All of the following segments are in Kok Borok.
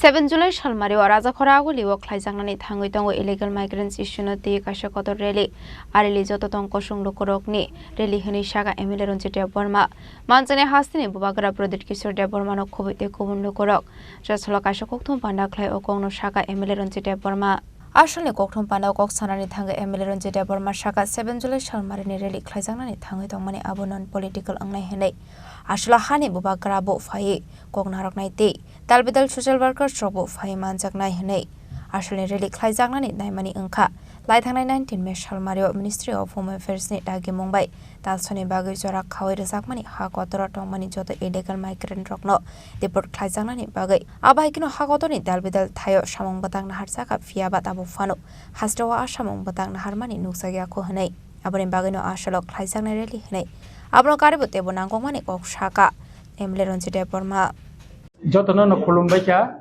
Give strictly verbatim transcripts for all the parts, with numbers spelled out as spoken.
Seven July salmario Rajakhora Agulio khlaijaknani thangwi tongo illegal migrants issue no twi kaisa kotor rally. A rally joto tong kosong lukurokni rally hwnwi saka M L A Ranjit Debbarma. Manchani hasteni bubagra Pradip Kishore Debbarma no khobwi tei kubun lukurok. Chasalo kaisa kokthum panda khlai o kokno saka M L A Ranjit Debbarma. Asalni kokthum panda o kok sanani thangwi M L A Ranjit Debbarma saka seven July salmarini rally khlaijaknani thangwi tongmani abo non political wngnai hwnwi. Asalo hani bubagra bo phaiwi kok narwknai tei Dalbidal social workers rokbo phai manjaknai hwnwi asalni rally khlaijaknani naimani wngkha. Laithangnai nineteen May salmario Ministry of Home Affairs ni dagimung bai talsoni bagwi jora khaui rwjakmani ha kotoro tongmani joto illegal migrant rokno deport khlaijaknani bagwi. Abo hai kheno ha kotorni dalbidal thaio samung bwtang naharjakha, phiya ba tabuk phano hasteo a samung bwtang naharmani nukjakya kho hwnwi. Aboni bagwino asalok khlaijaknai rally hwnwi abono karibo teibo nangkukmani kok saka M L A Ranjit Debbarma. Jotono no khulumbai kha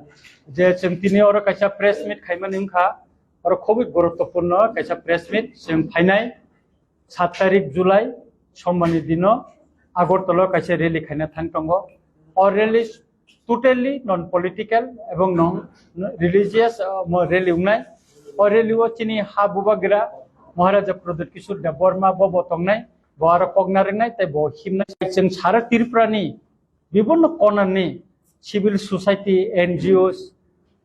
je chwng tini oro kaisa press meet khaimani wngkha, oro khobwi guruttopurno kaisa press meet chwng phainai sat tarik July sombani dino Agartala kaisa rally khaina thang tongo. O rally totally non political ebong non religious, uh, mo rally wngnai. O rally o chini ha bubagra Maharaja Pradip Kishore Debbarma bo bo tongnai, bo aro kok narwknai tei bo himnai. Chwng sara Tripura ni bibinno konani civil society, N G Os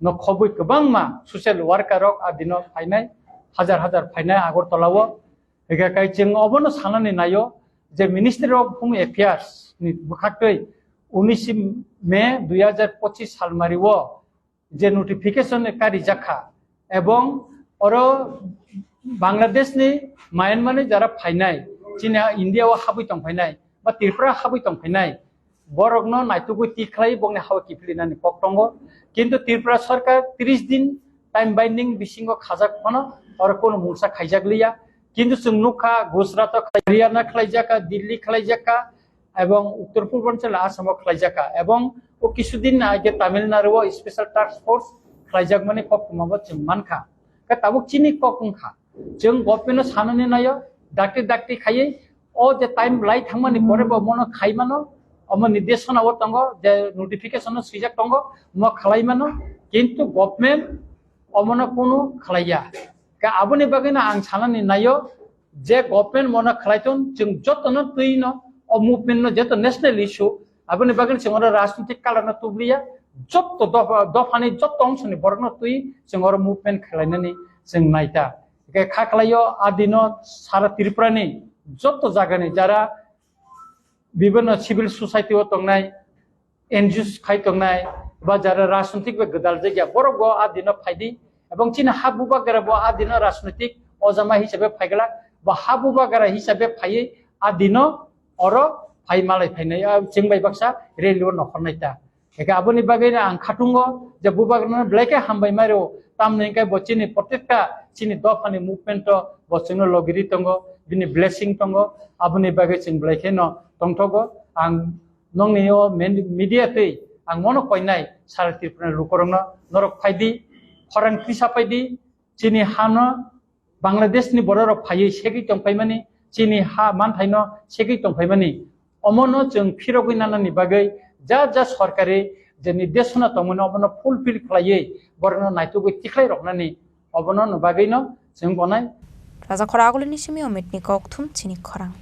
no khobwi kwbangma social worker rok a dino phainai, hajar hajar phainai Agartala o. Hingkhe kai chwng obono sanani naio je Ministry of Home Affairs ni bwkhaktwi unis May dui hajar pochis salmari o je notification karijak kha, ebong oro Bangladesh ni, Myanmar ni jara phainai, chini India o habwi tong phainai ba Tripura habwi tong phainai, borokno naitugwi tikhlai bokni hawa kiphilinani kok tongo. Kintu Tripura sarkar tris din time binding bisingo khajak phano oro kono mungsa khaijak liya. Kintu chwng nukha Gujarat o khlai-, Haryana khlaijak kha, Delhi khlaijak kha, ebong Uttor Purbanchal Assam o khlaijak kha, ebong o kisu din age Tamil Nadu o special task force khlaijakmani koktwma bo chwng mankha. Khe tabuk chini kok wngkha, chwng government no sanani naio, dakti dakti khaiwi o je time lai thangmani pore bo mono khai mano, omo nirdeshona o tongo, je notification o swijak tongo, mo khlai mano, kintu government omono kunu khlaiya. Khe aboni bagwino ang sanani naio, je government mono khlai thung, chwng jotono twi no o movement no jeto national issue, aboni bagwino chwng oro rajnitik color no tubliya, joto dopha, dophani joto ongsoni borok no twi chwng oro movement khlainani chwng naita. Hingkhe kha khlaio a dino sara Tripura ni joto jaga ni jara bibinno civil society o tongnai, N G Os khai tongnai, ba jara rajnitik bai gwdal jagya, borok bo a dino phaidi, ebong chini ha bubagra bo a dino rajnitik ojama hisabe phaigla, ba ha bubagra hisabe phaiwi a dino oro phai malai phainai, a chwng bai baksa rally o nokhornai ta. Eke aboni bagwi no ang khatungo je bubagrano belai khe hambai mairo, tamni hwnkhe bo chini protekta chini dophani movement o bo chwngno logiri tongo, bini blessing tongo, aboni bagwi chwng belai khe no tongthogo. Ang nongni o men-, media twi ang mono koinai sara Tripura lukurokno, norok phaidi, khorang tisa phaidi, chini hano Bangladesh ni borok rok phaiwi segwi tongphaimani, chini ha manthaino segwi tongphaimani, omono chwng phirogwi nanani bagwi ja ja sorkari je nirdeshona tongmani omono fulfill khlaiwi borokno naitugwi tikhlai roknani obono no bagwino chwng bonai. Rajakhora Agulini simi Omitni kokthum chini khorang.